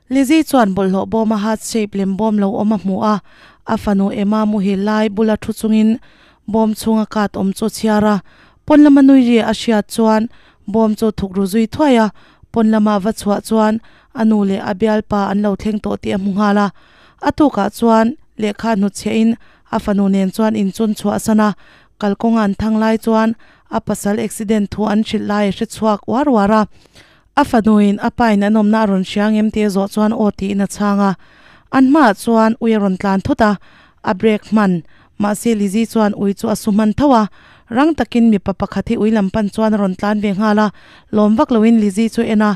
Lizzy chuan bawlhhlawh bawma heart shape lem bawm lo awm a hmu a, a fanu Emma muhil lai bula thu chungin bawm chhunga card awm chu a chhiar a. Pawn lama nui ri a hriat chuan bawm chu thuk ru zui thuai a, pawn lama va chhuah chuan a nu leh a bialpa an lo thleng tawh tih a hmu nghal a. A tukah chuan lehkha hnutchhiah in a fanu nen chuan inchun chhuah san a, kalkawnga an thang lai chuan a pasal accident thu an hrilh lai a hre chhuak uar uar a. A fanuin a pain an awmna a rawn hria ngem tih a zawh chuan aw tiin a chhang a. An hmaah chuan ui a rawn tlan thut a, a brake hman. Mahse Lizzy chuan ui chu a su hman tho a. Rang takin mipa pakhat hi ui lam pan chuan a rawn tlan ve nghal a, lawm vak loin Lizzy chu en a.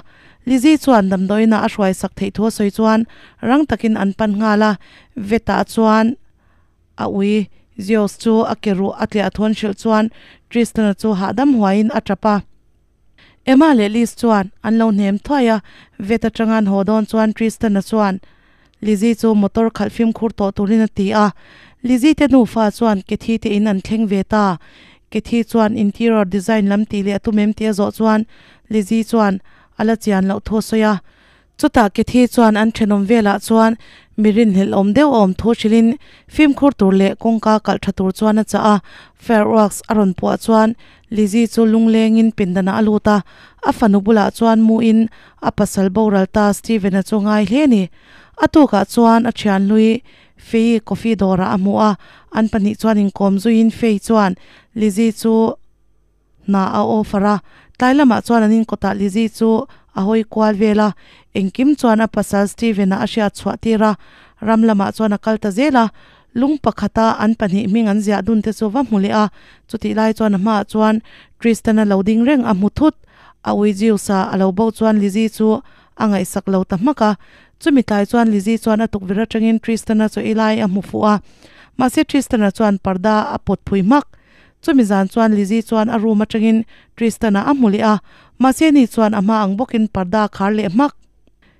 Lizzy chuan damdawiinah a hruai sak theih thu a sawi chuan rang takin an pan nghal a, Vetah chuan a ui Zeus chu a ke ruh a tliah thu an hrilh chuan Tristan-a chu hahdam huaiin a tap a. Emma leh Liz chuan an lo hnem thuai a, vet atanga an haw dawn chuan Tristan-a chuan Lizzy chu motor khalh fimkhur tawh turin a ti a. Lizzy te nufa chuan Kathy te in an thleng ve ta. Kathy chuan interior design lam tih leh a tum em tih a zawh chuan Lizzy chuan a la chian loh thu a sawi a. Chutah Kathy chuan an thenawm velah chuan mi rinhlelh awm deuh a awm thu hrilhin fimkhur tur leh kawngka kalh tha tur chuan a chah a. Fireworks a rawn puah chuan Lizzy chu lunglengin pindanah a lut a, a fanu bulah chuan muin a pasal boral ta Steven-a chu ngai hle a ni. A tukah chuan a thian hlui Faye coffee dawrah a hmu a, an pahnih chuan inkawm zuiin Faye chuan Lizzy chu Hna a offer a, tlai lamah chuan an inkawtah Lizzy chu a hawi kual vel a, engkim chuan a pasal Steven-a a hriat chhuah tir a, ram lamah chuan a kal ta zel a, lung pakhata an pahnih hming an ziah dun te chu va hmu leh a, chutih lai chuan a hmaah chuan Tristan-a lo ding reng a hmu thut, a ui Zeus-a a lo bo chuan Lizzy chu a ngaihsak lo ta hmak a, chumi tlai chuan Lizzy chuan a tukverh atangin Tristan-a chaw ei lai a hmu fuh a, mahse Tristan-a chuan parda a pawt phui hmak. Chumi zan chuan Lizzy chuan a room atangin Tristan-a a hmu leh a, mahse ni chuan a hma ang bawkin parda a khar leh hmak.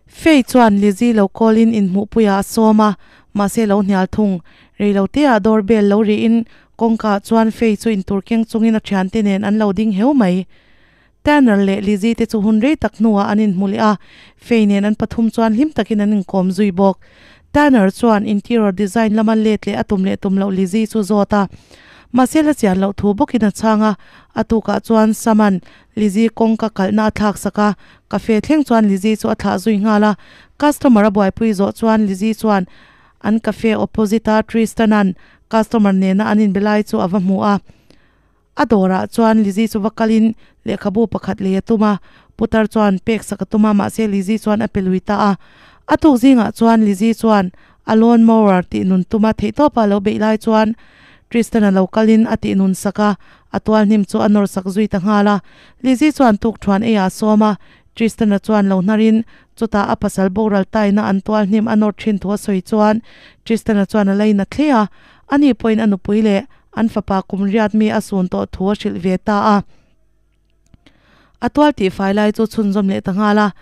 Faye chuan Lizzy lo call in inhmuhpuiah a sawm a, mahse lo hnial thung. Reiloteah door bell lo rihin kawngkaah chuan Faye chu intur keng chungin a thiante nen an lo ding heu mai. Tanner leh Lizzy te chu hun rei tak hnuah an inhmu leh a, Faye nen an pathum chuan hlim takin an inkawm zui bawk. Tanner chuan interior design lama let leh a tum leh tum loh Lizzy chu zawt a. Mahse la chian loh thu bawkin a chhang a, a tukah chuan Sam-a'n Lizzy kawngka kalhna a thlak sak a, cafe thleng chuan Lizzy chu a thlah zui nghal a. Customer a buaipui zawh chuan Lizzy chuan an cafe opposite-a Tristan-a'n customer nena an inbe lai chu a va hmu a. A dawrah chuan Lizzy chu va kalin lehkhabu pakhat lei a tum a, putar chuan pek sak a tum a, mahse Lizzy chuan a pe lui ta a. A tuk zingah chuan Lizzy chuan a lawn mower tih nun tuma theihtawpa a lo beih lai chuan Tristan-a lo kalin a tih nun sak a, a tual hnim chu a nawr sak zui ta nghal a. Lizzy chuan tukṭhuan eiah a sawm a, Tristan-a chuan lo hnarin chutah a pasal boral taina an tual hnim a nawr ṭhin thu a sawi chuan Tristan-a chuan a lain a thle a, ani pawhin a nupui leh An fapa kum riat mi a sun tawh thu a hrilh ve ta a. A tual tihfai lai chu chhunzawm leh ta nghal a.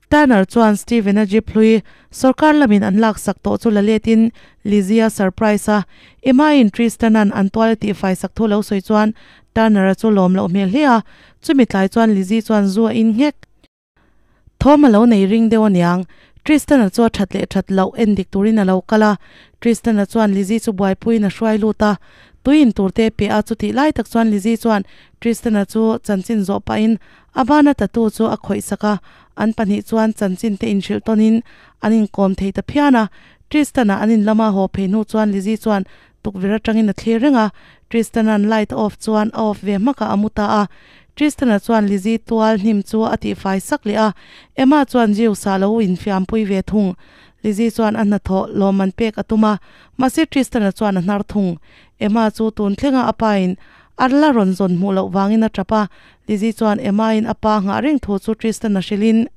Tanner chuan Steven-a jeep hlui sawrkar lamin an laksak tawh chu la letin Lizzie a surprise a. Emma-in Tristan-a'n an tual a tihfai sak thu lo sawi chuan Tanner-a chu lawm loh hmel hle a. Chumi tlai chuan Lizzie chuan zu a in nghek. Thawm a lo nei ring deuh aniang. Tristan-a chu a that leh that loh en dik turin a lo kal a. Tristan-a chuan Lizzie chu buaipuiin a hruai lut a. Tui in tur te a pe a, chutih lai tak chuan Lizzie chuan Tristan-a chu chanchin zawh pahin a bana tattoo chu a khawih sak a. An pahnih chuan chanchin te inhrilh tawnin an inkawm thei ta phian a. Tristan-a an in lama haw phei hnu chuan Lizzie chuan Tukverh atangin a thlir reng a, Tristan-a'n light a off chuan a off ve hmak a, a mu ta a. Tristan-a chuan Lizzie tual hnim chu a tihfai sak leh a, Emma chuan Zeus-a lo infiampui ve thung. Lizzie chuan a hnathawh lawmman pek a tum a, mahse Tristan-a chuan a hnar thung. Emma chu tun thlenga a pain a la rawn zawn hmuh loh vangin a tap a, Lizzie chuan Emma-in a pa nghah reng thu chu Tristan-a hrilhin,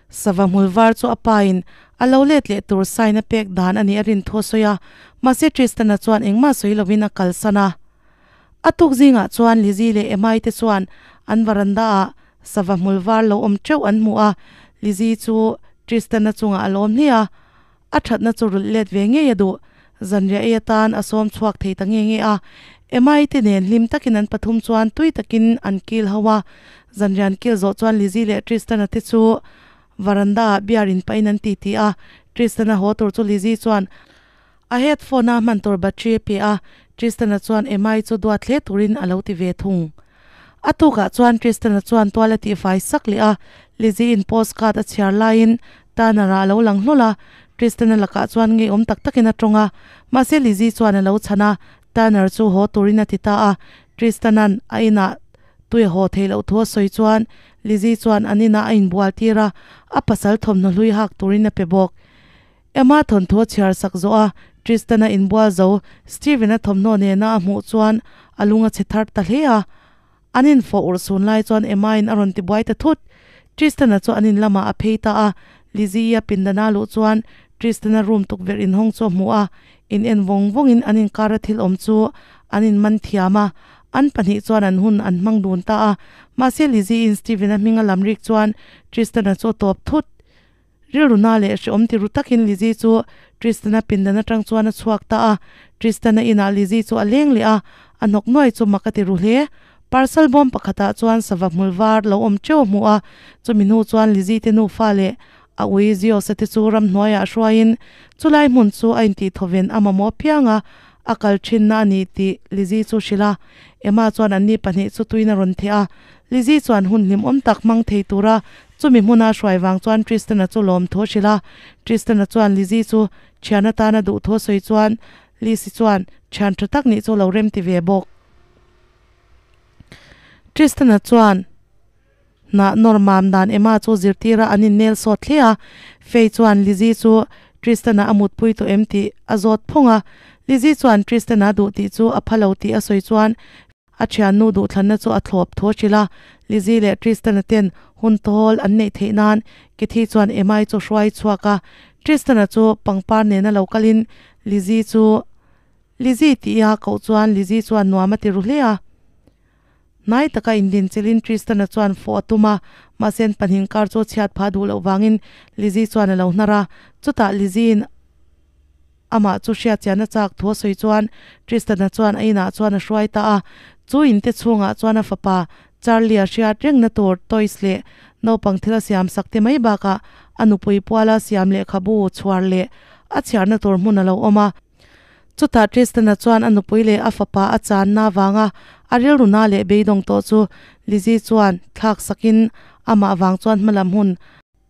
Sava hmul var chu a pain a lo let leh tur sign a pek dan a nih a rin thu a sawi a, mahse Tristan-a chuan engmah sawi lovin a kalsan a. A tuk zingah chuan Lizzie leh Emma-i te chuan an varanda ah sava hmul var lo awm teuh an hmu a, Lizzie chu Tristan-a chungah a lawm hle a, a thatna chu rulh let ve ngei a duh. Zanriah ei atan a sawm chhuak thei ta nge nge a, Emma-i te nen hlim takin an pathum chuan tui takin an kil ho a, zanriah an kil zawh chuan Lizzie leh Tristan-a te chu. Varanda ah beer in pahin an titi a, Tristan-a haw tur chu Lizzy chuan a headphone a hman tur battery a pe a, Tristan-a chuan Emma-i chu duat hle turin a lo ti ve thung. A tukah chuan Tristan-a chuan tual a tihfai sak leh a, Lizzy-in postcard a chhiar laiin Tanner-a a lo lang hlawl a, Tristan-a lakah chuan ngeiawm tak takin a tawng a, mahse Lizzy chuan a lo chhan a, Tanner chu haw turin a ti ta a, Tristan-a'n a inah tui a haw theih loh thu a sawi chuan Lizzy chuan an inah a inbual tir a, a pasal thawmhnaw hlui hak turin a pe bawk. Emma thawnthu a chhiar sak zawh a, Tristan-a inbual zo Steven-a thawmhnaw nena a hmuh chuan a lung a chhe thar ta hle a. An infawh urh sun lai chuan Emma-in a rawn ti buai ta thut. Tristan-a chu an in lamah a phei ta a, Lizzie-i a pindana luh chuan Tristan-a room tukverh inhawng chu a hmu a, in en vawng vawngin an inkara thil awm chu an inman thiam a, an pahnih chuan an hun an hmang dun ta a. Mahse Lizzie-in Steven-a hming a lam rik chuan Tristan-a chu a tawp thut. Rilruna leh hreawm ti ru takin Lizzie chu Tristan-a pindan atang chuan a chhuak ta a. Tristan-a inah Lizzie chu a leng leh a, a hnawk nuai chu mak a ti ru hle. Parcel bawm pakhatah chuan sava hmul var lo awm teuh a hmu a, chumi hnu chuan Lizzie te nufa leh a ui Zeus-a te chu ramhnuaiah hruaiin chulai hmun chu a intihthawven a mamawh piang a, a kal thinna a ni tih Lizzie chu hrilh a. Emma chuan anni pahnih chu tuin a rawn theh a, Lizzie chuan hun hlimawm tak hmang thei tura Chumi hmuna hruai vang chuan Tristan-a chu lawm thu a hrilh a. Tristan-a chuan Lizzie chu thian atana duh thu a sawi chuan Lizzie chuan thian tha tak nih chu lo rem ti ve bawk. Tristan-a chuan hnah nawr mam dan Emma chu zirtir a an innel sawt hle a. Faye chuan Lizzie chu Tristan-a a mutpui tawh em tih a zawt phawng a. Lizzie chuan Tristan-a duh tih chu a pha lo tih a sawi chuan A thiannu duhthlanna chu a thlawp thu a hrilh a, Lizzie leh Tristan-a ten hun tawl an neih theih nan Kathy chuan Emma-i chu hruai chhuak a, Tristan-a chu pangpar nena lo kalin Lizzie chu Lizzie tih a koh chuan Lizzie chuan nuam a ti ru hle a. Hnai taka indinchilhin Tristan-a chuan fawh a tum a, mahse an pahnih kar chu chhiat phah duh loh vangin Lizzie chuan a lo hnar a, chutah Lizzie-in Amah chu hriatchiahna chak thu a sawi chuan Tristan-a chuan a inah chuan a hruai ta a. Chu inte chhungah chuan a fapa Charlie-a hriat rengna tur toys leh naupang thil a siam sak te mai bakah a nupui puala siam lehkhabu chhuar leh a chhiarna tur hmun a lo awm a. Chutah Tristan-a chuan a nupui leh a fapa a channa avanga a rilruna leh beidawng tawh chu Lizzie chuan thlak sakin amah vang chuan hmalam hun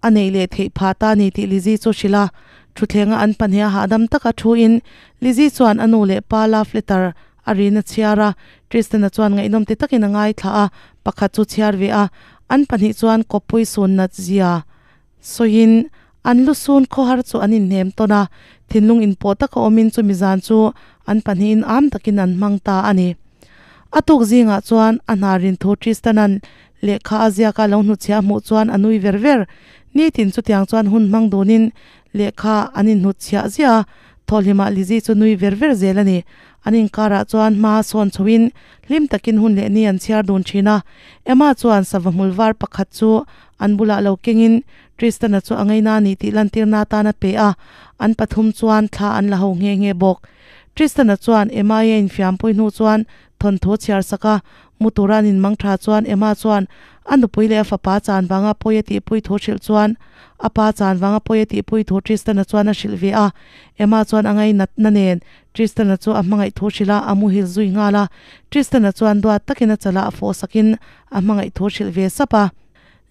A neih leh theih phah ta ni tih Lizzie chu hrilh a. Thuthlenga an pahnih a hahdam taka thu in Lizzie chuan a nu leh pa love letter a rin a chhiar a. Tristan-a chuan ngaihnawm ti takin a ngaithla a, pakhat chu chhiar ve a. An pahnih chuan kawppui sun nat zia sawiin an lu sun khawhar chu an inhnem tawn a. Thinlung inpawh taka awmin chumi zan chu an pahnihin am takin an hmang ta a ni. A tuk zingah chuan a hna rin thu Tristan-a'n Lehkha a ziak a lo hnutchhiah hmuh chuan a nui ver ver. Nitin chutiang chuan hun hmang dunin lehkha an inhnutchhiah ziah a, thawhhlimah Lizzie chu nui ver ver zel a ni. An inkarah chuan hma sawn chhoin hlim takin hun leh ni an chhiar dun thin a. Emma chuan sava hmul var pakhat chu an bulah lo kengin Tristan-a chu a ngaina a ni tih lantirna atan a pe a, an pathum chuan thla an la ho nghe nghe bawk. Tristan-a chuan Emma-i a infiampui hnu chuan thawnthu a chhiar sak a, Mu tura an inmang tha chuan Emma chuan a nupui leh a fapa chan vanga pawi a tihpui thu hrilh chuan a pa chan vanga pawi a tihpui thu Tristan-a chuan a hrilh ve a. Emma chuan a ngainatna nen Tristan-a chu a hmangaih thu hrilh a, a muhil zui nghal a. Tristan-a chuan duat takin a chalah a fawh sakin a hmangaih thu hrilh ve sap a.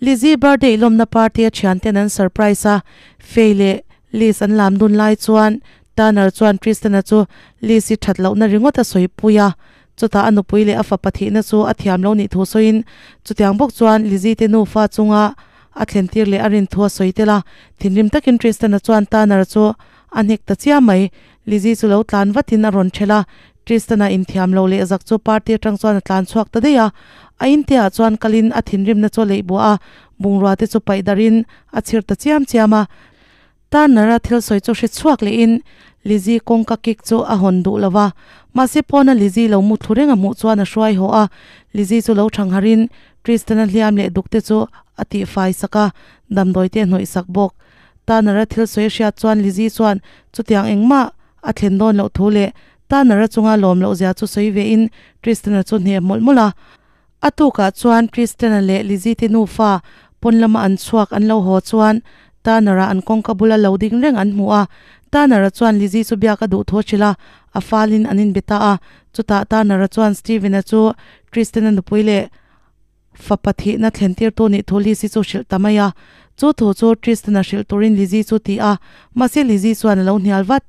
Lizzie birthday lawmna party a thianten an surprise a, Faye leh Liz an lam dun lai chuan Tanner chuan Tristan-a chu Liz-i that lohna ringawt a sawipui a. Chutah a nupui leh a fapa thihna chu a thiam lo nih thu sawiin chutiang bawk chuan Lizzie te nufa chunga a thlen tir leh a rin thu a sawi tel a. Thinrim takin Tristan-a chuan Tanner chu a hnek ta chiam mai. Lizzie chu lo tlan vatin a rawn ṭhelh a, Tristan-a inthiam lo leh zak chu party aṭang chuan a tlan chhuak ta daih a. A intiah chuan kalin a thinrimna chu a leih buah a, bungrua te chu paih darhin a chhir ta chiam chiam a. Turner-a thil sawi chu hre chhuak lehin Lizzie kawngka kik chu a hawn duh lo va, mahse pawna Lizzie lo mu thlu reng a hmuh chuan a hruai haw a, Lizzie chu lo thangharin Tristan-a hliam leh duk te chu a tihfai sak a, damdawi te a hnawih sak bawk. Tanner-a thil sawi a hriat chuan Lizzie chuan chutiang engmah a thlen dawn loh thu leh Tanner-a chunga lawm loh zia chu sawi ve in Tristan-a chu hne mawlh mawlh a. A tukah chuan Tristan-a leh Lizzie te nufa Pawn lama an chhuak an lo haw chuan Tanner-a an kawngka bula lo ding reng an hmu a. Tanner-a chuan Lizzie chu biak a duh thu a hrilh a, a falin an inbe ta a. Chutah Tanner-a chuan Steven-a chu Tristan-a nupui leh fapa thihna thlentirtu nih thu Lizzie chu hrilh ta mai a. Chu thu chu Tristan-a hrilh turin Lizzie chu ti a, mahse Lizzie chuan a lo hnial vat.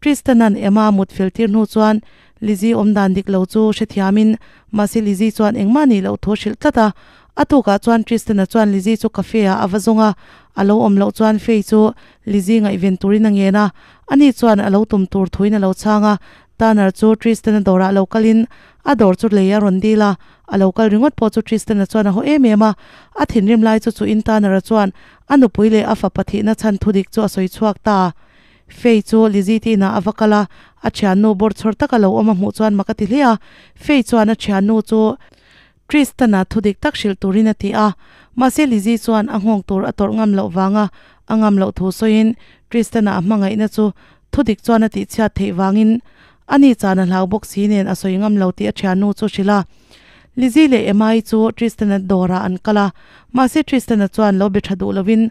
Tristan-a'n Emma a mut fel tir hnu chuan Lizzie awm dan dik lo chu hrethiamin mahse Lizzie chuan engmah nih loh thu a hrilh tlat a. A tukah chuan Tristan-a chuan Lizzie chu cafe ah a va zawng a, a lo awm loh chuan Faye chu Lizzie ngaihven turin a ngen a, ani chuan a lo tum tur thuin a lo chhang a. Tanner chu Tristan-a dawrah lo kalin a dawr chu lei a rawn dil a, a lo kal ringawt pawh chu Tristan-a chuan a haw em em a. A thinrim lai chu chuhin Tanner-a chuan a nupui leh a fapa thihna chhan thudik chu a sawi chhuak ta. Faye chu Lizzie te inah a va kal a, a thiannu bawrchhawr taka lo awm a hmuh chuan mak a ti hle a. Faye chuan a thiannu chu Tristan-a thudik tak hrilh turin a ti a, mahse Lizzie chuan a nghawng tur a tawrh ngam loh vanga a ngam loh thu sawiin Tristan-a a hmangaihna chu thudik chuan a tihchhiat theih vangin ani chan a hlau bawk si nen a sawi ngam lo tih a thiannu chu hrilh a. Lizzie leh Emma-i chu Tristan-a dawrah an kal a, mahse Tristan-a chuan lo be tha duh lovin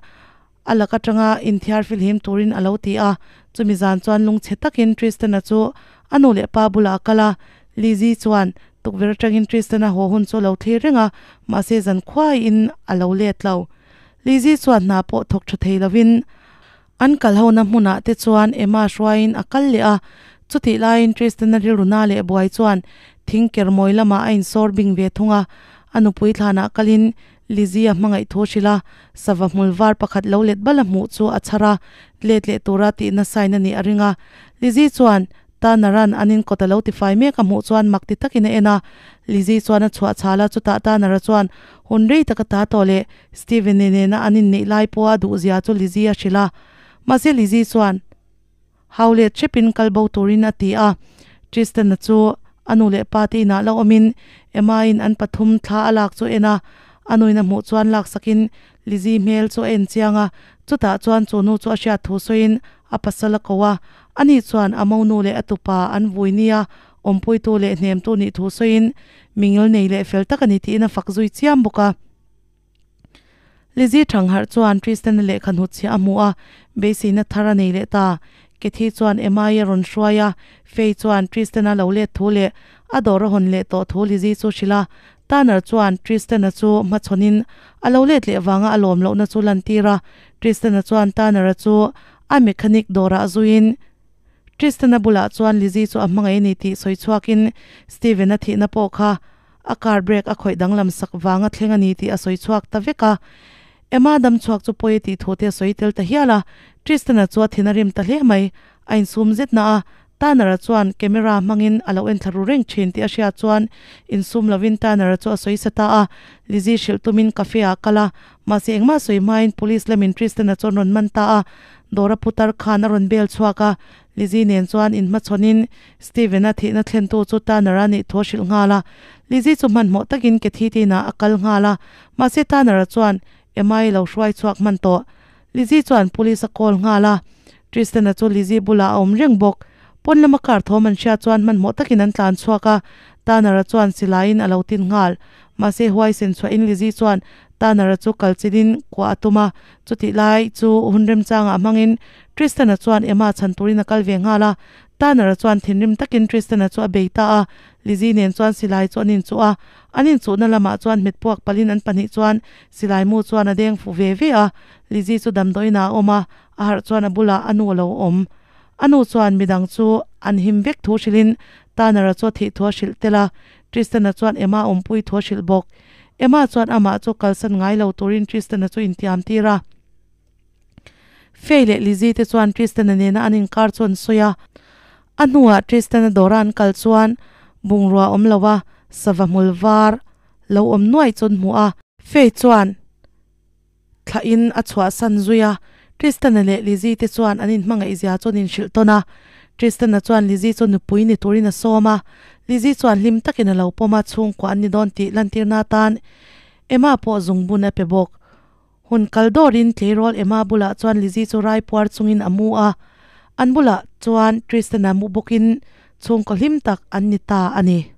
A lak atanga inthiar filhim turin a lo ti a, chumi zan chuan lungchhe takin Tristan-a chu a nu leh pa bulah a kal a. Lizzie chuan tukverh atangin Tristan-a haw hun chu a lo thlir reng a, mahse zan khuaiin a lo let lo. Lizzie chuan hna pawh thawk tha thei lovin an kal hona hmunah te chuan Emma hruaiin a kal leh a, chutih laiin Tristan-a rilru na leh buai chuan thing ker mawi lamah a insawr bing ve thung a, a nupui thlanah kalin Lizzie a hmangaih thu hrilh a, sava hmul var pakhat lo let bal a hmuh chu a chhar a, let leh tura tihna sign a nih a ring a. Lizzie chuan Tanner-a'n an inkawt a lo tifai mek a hmuh chuan mak ti takin a en a. Lizzie chuan a chhuah chhal a, chutah Tanner-a chuan hun rei taka ta tawh leh Steven-i nena an inneih lai pawha duhzia chu Lizzie a hrilh a. Mahse Lizzie chuan. Hau let hrepin kal bo turin a ti a. Tristan-a chu a nu leh pa te inah lo awmin Emma-in an pathum thla a lak chu en a, a nuin a hmuh chuan laksakin Lizzie hmel chu a en chiang a, chutah chuan chu nu chu a hriat thu sawiin a pasal a ko a, ani chuan a monu leh a tupa an vui nia awmpuitu leh hnemtu nih thu sawiin mingil nei leh fel tak a ni tiin a fak zui chiam bawk a. Lizzie Thangharh chuan Tristan-a lehkha hnutchhiah a hmu a, beiseina thar a nei leh ta. Kathy chuan Emma-i a rawn hruai a, Faye chuan Tristan-a lo let thu leh a dawr a hawn leh tawh thu Lizzie chu hrilh a. Tanner chuan Tristan-a chu hmachhawnin a lo let leh vanga a lawm lohna chu lantir a. Tristan-a chuan Tanner-a chu a mechanic dawrah zuiin Tristan-a bulah chuan Lizzie chu a hmangaih a ni tih sawi chhuakin Steven-a thihna pawh kha A car brake a khawih danglam sak vanga thleng a ni tih a sawi chhuak ta vek a. Emma dam chhuak chu pawi a tih thu te a sawi tel ta hial a. Tristan-a chu a thin a rim ta hle mai. A insum zet na a, Tanner-a chuan camera hmangin a lo enthla ru reng thin tih a hriat chuan insum lovin Tanner-a chu a sawi sa ta a. Lizzie hrilh tumin cafe ah a kal a, mahse engmah sawi hmain police lamin Tristan-a chu an rawn man ta a. Dawra putar khan a rawn bel chhuak a, Lizzie nen chuan inhmachhawnin Steven-a thihna thlentu chu Tanner-a nih thu a hrilh nghal a. Lizzie chu hmanhmawh takin Kathy te inah a kal nghal a, mahse Tanner-a chuan Emma-i lo hruai chhuak hman tawh. Lizzie chuan police a call nghal a, Tristan-a chu Lizzie bulah a awm reng bawk. Pawn lama car thawm an hriat chuan hmanhmawh takin an tlan chhuak a, Tanner-a chuan silaiin a lo tin nghal. Mahse huaisen chhuahin Lizzie chuan Tanner-a chu kal chilhin kuah a tum a, chutih lai chu hun remchangah hmangin Tristan-a chuan Emma chhan turin a kal ve nghal a, Tanner-a chuan thinrim takin Tristan-a chu a bei ta a, Lizzie nen chuan silai chu an inchuh a, an inchuhna lamah chuan hmet puak palhin an pahnih chuan silai mu chuan a deng fuh ve ve a, Lizzie chu damdawiinah a awm a, a harh chuan a bulah a nu a lo awm. A nu chuan midang chu an him vek thu hrilhin Tanner-a chu a thih thu a hrilh tel a, Tristan-a chuan Emma awmpui thu a hrilh bawk. Emma chuan amah chu kalsan ngai lo turin Tristan-a chu intiam tir a. Faye leh Lizzie te chuan Tristan-a nena an inkar chu an sawi a. A hnuah Tristan-a dawra an kal chuan bungrua awm lo a, sava hmul var lo awm nuai chu an hmu a. Faye chuan thlahin a chhuahsan zui a, Tristan-a leh Lizzie te chuan an inhmangaihzia chu an inhrilh tawn a. Tristan-a chuan Lizzie chu nupui ni turin a sawm a, Lizzie chuan hlim takin a lo pawm a, chhungkua an ni dawn tih lantirna atan Emma pawh zungbun a pe bawk. Hun kal dawrin tleirawl Emma bulah chuan Lizzie chu rai puar chungin a mu a, an bulah chuan Tristan-a mu bawkin chhungkaw hlim tak an ni ta a ni.